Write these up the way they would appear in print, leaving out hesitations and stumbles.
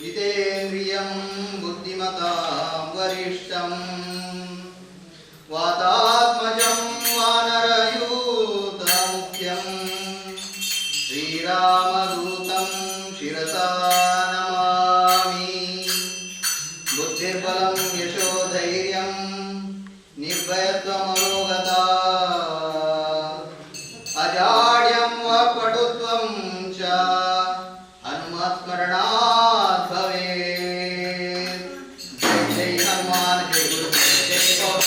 जितेन्द्रियं बुद्धिमतां वरिष्ठं वातात्मजं वानरयूथमुख्यं श्रीरामदूतं शिरसा नमामि। बुद्धिर्बलं यशोधैर्यं निर्भयत्वमरोगता अजाड्यं वाक्पटुत्वं च हनुमत्स्मरणात् भवेत्। जय जय हनुमान, जय गुरु, जय पवन।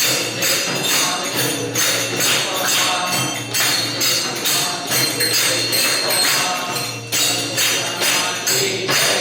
जय जय हनुमान, जय गुरु, जय पवन। जय जय पवन, हनुमान की जय।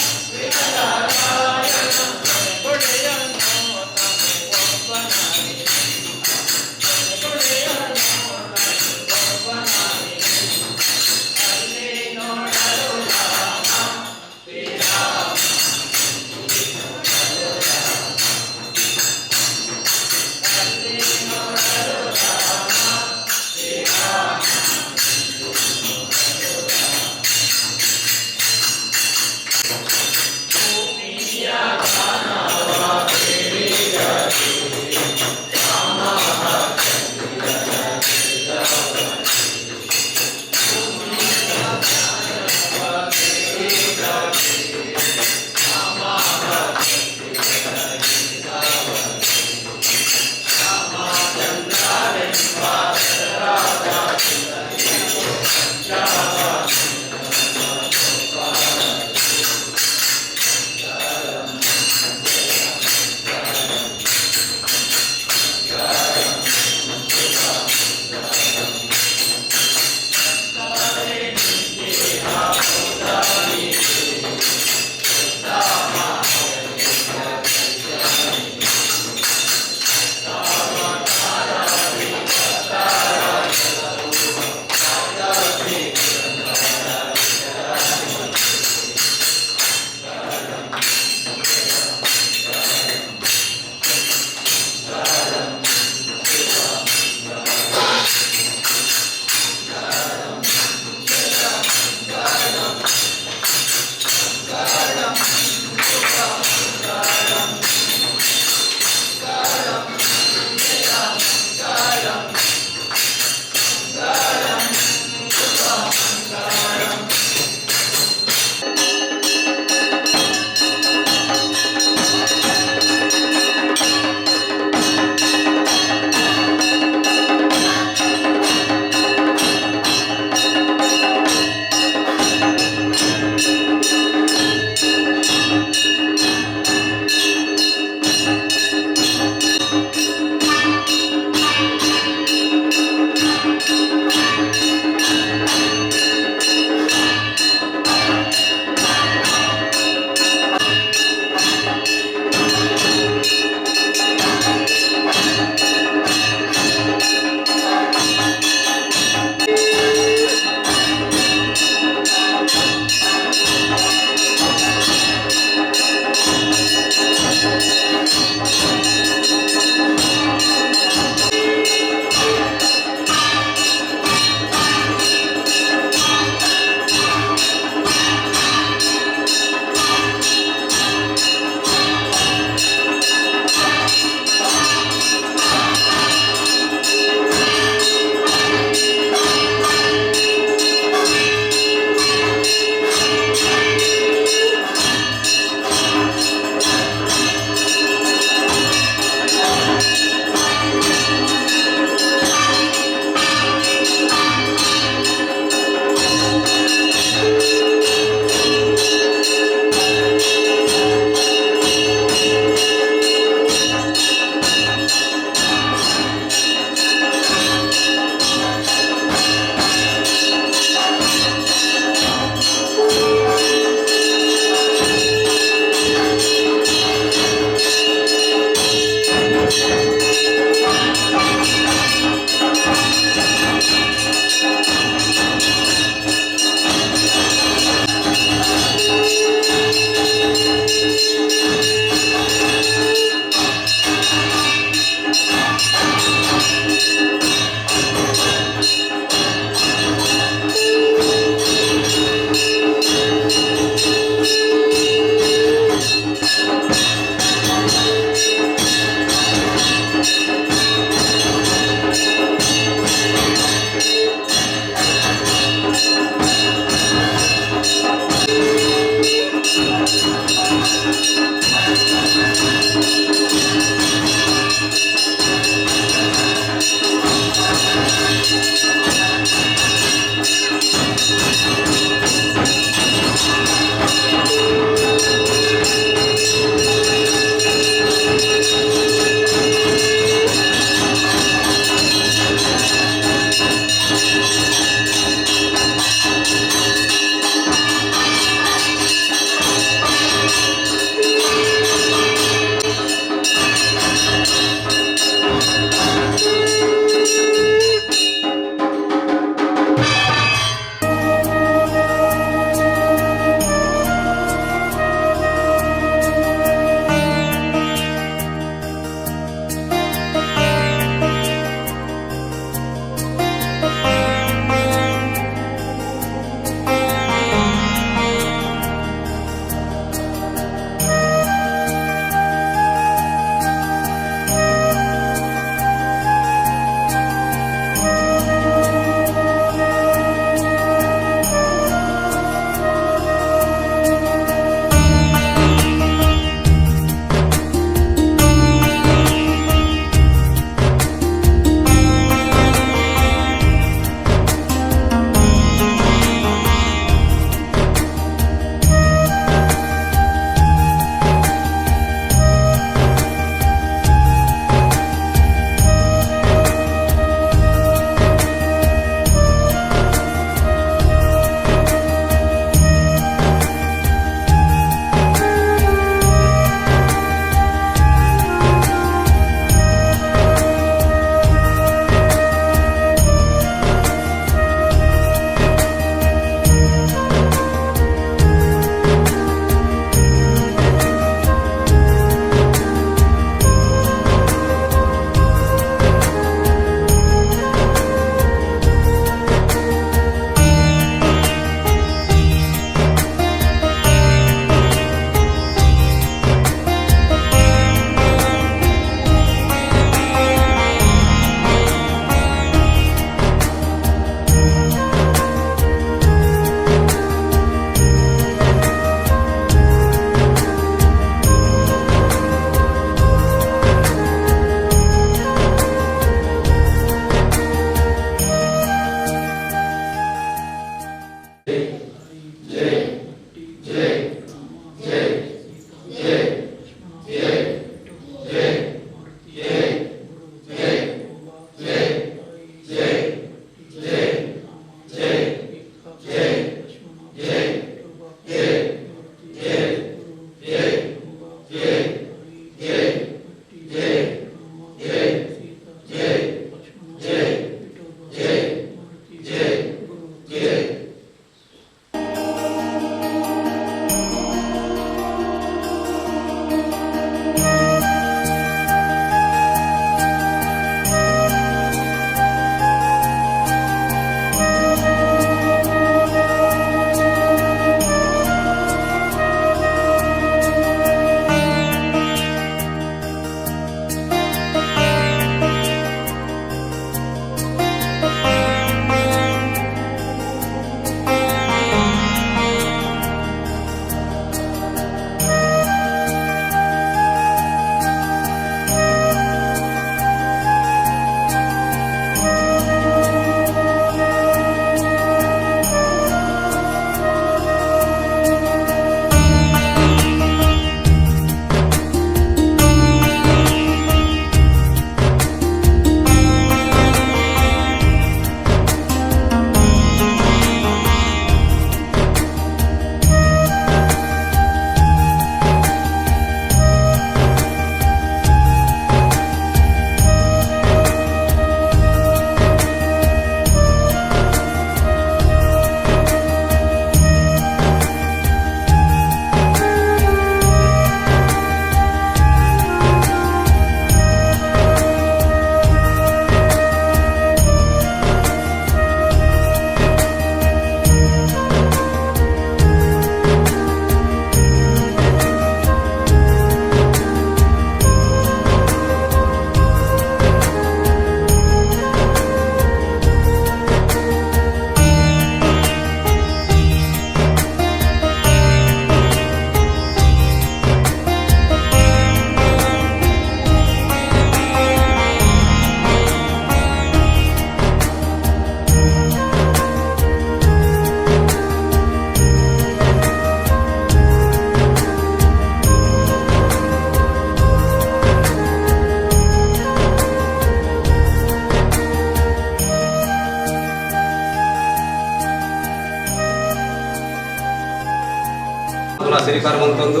ಸ್ವೀಕಾರ ಮಂತೊಂದು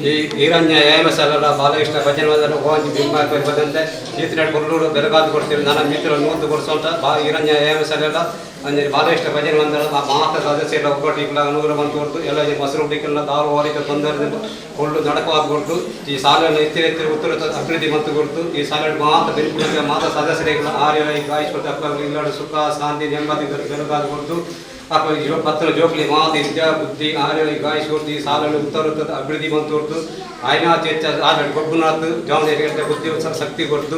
ಈ ಈರಣ್ಯ ಏಮಸಲ ಬಾಲಕೃಷ್ಣ ಭಜನೆ ಮಂದಿರ ಓಂಜಿ ಬಿಂಬ ಬದಂತೆ ಈತನಾಡು ಕೊರ್ಲೂಡು ಬೆರಗಾದು ಕೊಡ್ತೀವಿ ನನ್ನ ಮಿತ್ರ ನೂತು ಕೊಡ್ಸೋಂತ ಬಾ ಈರಣ್ಯ ಏಮಸಲೆಲ್ಲ ಅಂಜಿ ಬಾಲಕೃಷ್ಣ ಭಜನೆ ಮಂದಿರ ಮಾತ ಸದಸ್ಯರ ಒಗ್ಗಟ್ಟಿಗಳ ಅನುಗ್ರಹ ಬಂತು ಕೊಡ್ತು ಎಲ್ಲ ಈ ಮೊಸರು ಹುಡಿಕೆಲ್ಲ ದಾರು ವಾರಿಕ ತೊಂದರೆ ಕೊಳ್ಳು ನಡಕವಾದ ಕೊಡ್ತು. ಈ ಸಾಲನ್ನು ಎತ್ತಿ ಎತ್ತಿ ಉತ್ತರ ಅಭಿವೃದ್ಧಿ ಬಂತು ಕೊಡ್ತು. ಈ ಸಾಲ ಮಾತ ಬೆನ್ಪುಣಕ್ಕೆ ಮಾತ ಸದಸ್ಯರಿಗೆ ಆರ್ಯ ಗಾಯಿಸ್ಕೊಡ್ತು. ಅಪ್ಪ ಇಲ್ಲಡು ಸುಖ ಶಾಂತಿ ನೆಮ್ಮದಿ ಬೆರಗಾದ ಕೊಡ್ತು. ಅಪ್ಪ ಜೋ ಪತ್ರ ಜೋಕ್ಲಿ ಮಾತು ವಿದ್ಯಾ ಬುದ್ಧಿ ಆರ್ಯ ಗಾಯಿಸ್ಕೊಡ್ತು. ಈ ಸಾಲನ್ನು ಉತ್ತರ ಅಭಿವೃದ್ಧಿ ಬಂತು ಕೊಡ್ತು. ಆಯ್ನಾ ಚೇಚ್ಚ ಆದ್ರೆ ಗೊಬ್ಬನಾಥ್ ಜವಾಬ್ದಾರಿ ಬುದ್ಧಿ ಶಕ್ತಿ ಕೊಡ್ತು.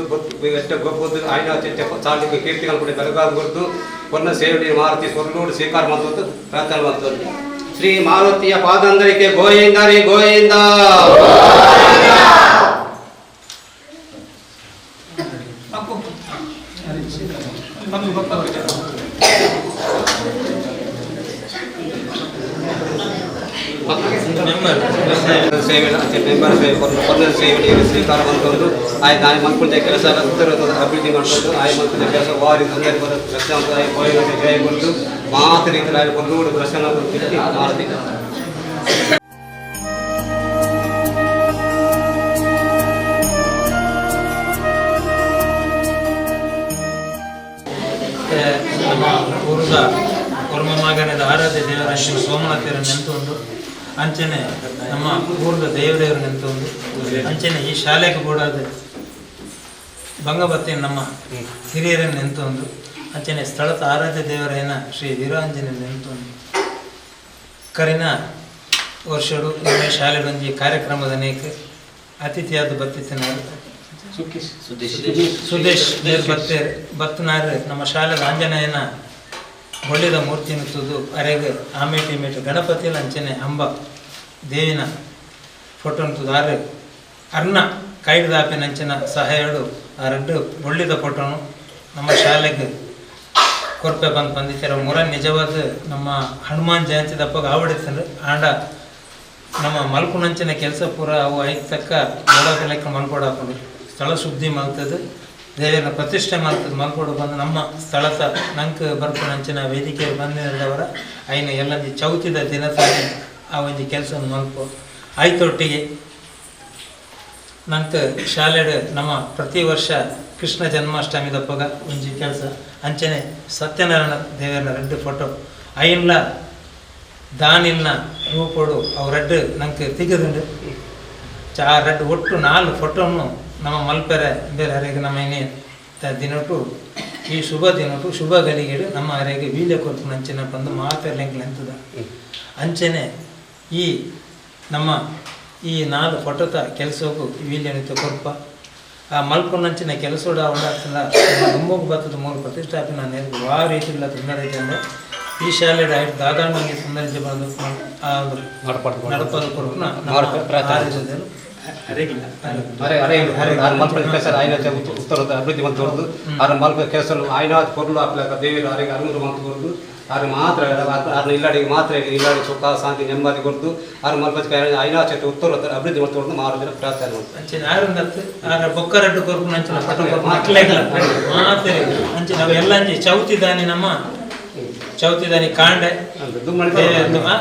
ಎಷ್ಟ ಗೊಬ್ಬದ್ದು ಆಯ್ನಾ ಚೇಚ್ಚ ಸಾಲಿಗೆ ಕೀರ್ತಿಗಳು ಕೂಡ ಬೆಳಗಾದ ಕೊಡ್ತು. ಕೊನ್ನ ಸೇವಡಿ ಮಾರುತಿ ಸ್ವರ್ಲೂಡು ಸ್ವೀಕಾರ ಮಾಡ್ತು ಪ್ರಾರ್ಥನೆ ಮಾಡ್ತು. ಶ್ರೀ ಮಾರುತಿಯ ಪಾದಂದರಿಗೆ ಗೋವಿಂದ ರೀ ಗೋವಿಂದ. ಸೇವೆ ಮೆಂಬರ್ ಸೇವೆ ಕೊನ್ನ ಸೇವೆ ಸ್ವೀಕಾರ ಮಾಡ್ಕೊಂಡು ಆಯ್ ದಾನಿ ಮನ್ಕುಂಜ ಕೆಲಸ ಉತ್ತರ ಅಭಿವೃದ್ಧಿ ಮಾಡ್ಕೊಂಡು ಆಯ್ ಮನ್ಕುಂಜ ಕೆಲಸ ವಾರಿ ತೊಂದರೆ ಪ್ರಶ್ನೆ ಆಯ್ ಗೋವಿಂದ ಜಯ ಕೊಟ್ಟು ಮಾತು ರೀತಿಯಲ್ಲಿ ಕೊಲ್ಲೂಡು ಪ್ರಶ್ನೆ ಮಾರುತಿ. ನಮ್ಮ ಊರದ ಕೊರ್ಮ ಮಾಗನದ ಆರಾಧ್ಯ ದೇವರ ಸೋಮನಾಥರ ನೆಂತು ಅಂಚನೆ ನಮ್ಮ ಊರದ ದೇವದೇವರು ನೆಂತು ಅಂಚನೆ ಈ ಶಾಲೆಗೆ ಕೂಡ ಬಂಗಬತ್ತಿ ನಮ್ಮ ಹಿರಿಯರನ್ನು ನೆಂತು ಅಂಚನೆ ಸ್ಥಳದ ಆರಾಧ್ಯ ದೇವರೇನ ಶ್ರೀ ವೀರಾಂಜನೇಯ ನೆಂತು. ಕರಿನ ವರ್ಷಡು ನಮ್ಮ ಶಾಲೆ ಒಂಜಿ ಕಾರ್ಯಕ್ರಮದ ನೇಕ್ ಅತಿಥಿಯಾದ ಬತ್ತಿತ್ತಿನಾರು ಸುದೇಶ್ ಮೇರ್ ಬತ್ತೇರ್ ಬತ್ತನಾರು ನಮ್ಮ ಶಾಲೆದ ಆಂಜನೇಯನ ಬೊಳ್ಳಿದ ಮೂರ್ತಿಯನ್ನು ತುದು ಅರೆಗ್ ಆಮೇಟಿ ಮೇಟು ಗಣಪತಿಲ ಅಂಚನೆ ಅಂಬ ದೇವಿನ ಫೋಟೋನು ತುದು ಆರು ಅರ್ನ ಕೈಡ್ದಾಪಿನ ಅಂಚಿನ ಸಹಾಯಡು ಆ ರಡ್ಡು ಬೊಳ್ಳಿದ ಫೋಟೋನು ನಮ್ಮ ಶಾಲೆಗೆ ಕೊರ್ಪೆ ಬಂದು ಬಂದಿತ್ತಾರೆ. ಮುರ ನಿಜವಾದ ನಮ್ಮ ಹನುಮಾನ್ ಜಯಂತಿ ದಪ್ಪಗೆ ಆವಡಿತ್ತಂದ್ರೆ ಆಂಡ ನಮ್ಮ ಮಲ್ಪುನಂಚಿನ ಕೆಲಸ ಪೂರ ಅವು ಐಕ್ ತಕ್ಕ ಲೆಕ್ಕ ಮಲ್ಕೊಡ ಹಾಕೊಂಡು ಸ್ಥಳ ಶುದ್ಧಿ ಮಲ್ತದ್ದು ದೇವರನ್ನ ಪ್ರತಿಷ್ಠೆ ಮಾಡ್ತದೆ. ಮಲ್ಕೊಡು ಬಂದು ನಮ್ಮ ಸ್ಥಳದ ನಂಗೆ ಬರ್ಪುನಂಚಿನ ವೇದಿಕೆ ಬಂದಿದ್ದವರ ಐನ ಎಲ್ಲ ಚೌತಿದ ದಿನ ತಾನೇ ಆ ಒಂಜಿ ಕೆಲಸ ಮಲ್ಪು ಆಯ್ತೊಟ್ಟಿಗೆ ನಂಗೆ ಶಾಲೆಡ್ ನಮ್ಮ ಪ್ರತಿ ವರ್ಷ ಕೃಷ್ಣ ಜನ್ಮಾಷ್ಟಮಿ ದಪ್ಪಗ ಒಂಜಿ ಕೆಲಸ ಅಂಚನೆ ಸತ್ಯನಾರಾಯಣ ದೇವರನ್ನ ರೆಡ್ಡು ಫೋಟೋ ಐನ್ಲ ದಾನಿಲ್ನ ರೂಪೋಡು ಅವು ರಡ್ಡು ನಂಗೆ ತಿಗದುಂಡು. ಆ ರಡ್ಡು ಒಟ್ಟು 4 ಫೋಟೋನು ನಮ್ಮ ಮಲ್ಪೆರೆ ಬೇರೆ ಅರೆಗೆ ನಮ್ಮ ಏನೇ ದಿನಟು ಈ ಶುಭ ದಿನಟು ಶುಭ ಗಳಿಗೆಡು ನಮ್ಮ ಅರೆಗೆ ವೀಲ್ಯ ಕೊರ್ಪು ನಂಚಿನ ಬಂದು ಮಾತೆರ್ಲೆಂಕ್ಲೆ ಎಂತದ ಅಂಚನೆ ಈ ನಮ್ಮ ಈ 4 ಫೋಟೋತ ಕೆಲಸಕ್ಕೂ ವೀಲ್ಯನಿತ ಕೊರ್ಪ ಆ ಮಲ್ಪುನಂಚಿನ ಕೆಲಸೋಡ ಉಂಡಾಗ್ತದ ದುಮ್ಮುಗು ಬತ್ತದ ಮೂಲ ಪ್ರತಿಷ್ಠಾಪನೆ ನಾನು ವಾ ರೀತಿ ಇಲ್ಲ ತೊಂದರೆ ಅಂದ್ರೆ ಈ ಶಾಲೆ ದಾದಾಂಗಿ ತೊಂದರೆ ಬಂದು ನಡಪದ ಕೊರ್ಪುನ ಉತ್ತರ ಅಭಿವೃದ್ಧಿ ಬಂತು ಹೊರದು ಆರ ಮಲ್ಪ ಕೆಲಸ ಆಯ್ನಾಥ್ ಕೊರ್ಲು ಹಾಕ್ಲಾಕ ದೇವಿರ ಅರೆಗೆ ಅರುಣರು ಬಂತು ಕೊರ್ದು ಆರು ಮಾತ್ರ ಆರ್ನ ಇಲ್ಲಾಡಿಗೆ ಮಾತ್ರ ಇಲ್ಲಾಡಿ ಸುಖ ಶಾಂತಿ ನೆಮ್ಮದಿ ಕೊರ್ದು ಆರು ಮಲ್ಪ ಐನಾಥ್ ಉತ್ತರ ಅಭಿವೃದ್ಧಿ ಬಂತು ಹೊರದು ಮಾರು ಪ್ರಾರ್ಥನೆ ಮಾಡ್ತಾರೆ. ಅಂಚನೆ ಆರುಂದತ್ತು ಆರ ಬೊಕ್ಕರಡ್ಡು ಕೊರ್ಪುನ ಅಂಚಿನ ಫೋಟೋ ಮಕ್ಕಳೆಲ್ಲ ಮಾತ್ರ ಅಂಚೆ ನಾವೆಲ್ಲ ಅಂಚೆ ಚೌತಿದಾನಿ ನಮ್ಮ ಚೌತಿದಾನಿ ಕಾಂಡೆ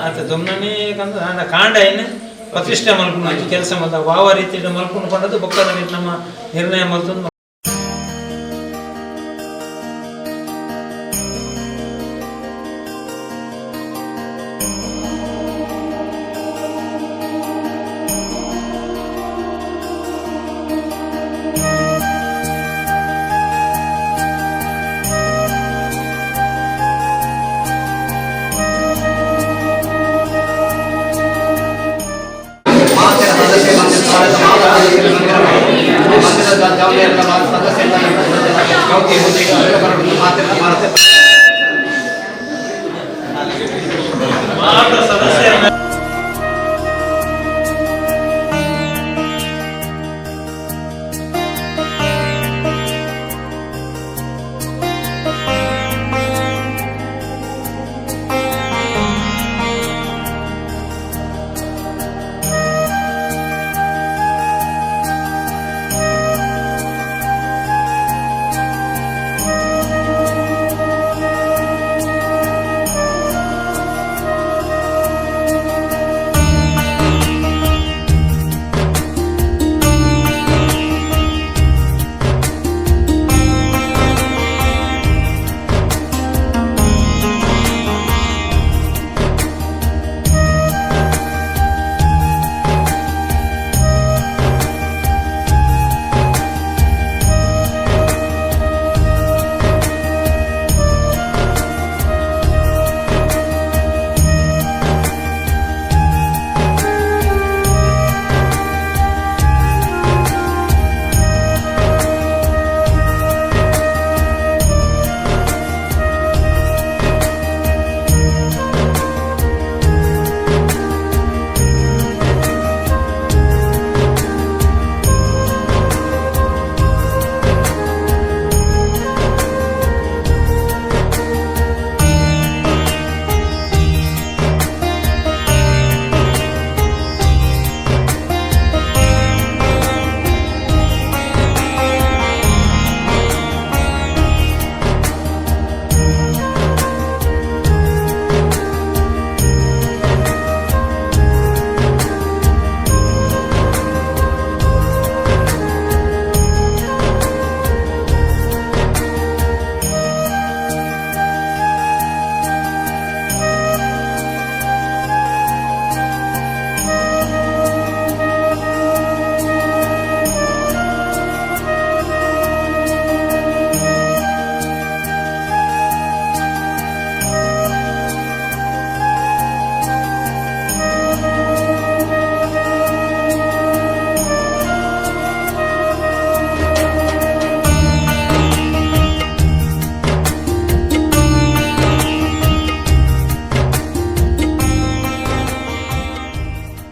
ಅತ್ತ ದುಮ್ಮನೆ ಕಾಂಡ ಏನು ಪ್ರತಿಷ್ಠೆ ಮಲ್ಪುನ ಕೆಲಸ ಮಲ್ತ ವಾವ ರೀತಿ ಮಲ್ಪುನ ಕೊಂಡದ್ದು ಬೊಕ್ಕದ ನಮ್ಮ ನಿರ್ಣಯ ಮಲ್ತೊಂದು. ಸದಸ್ಯ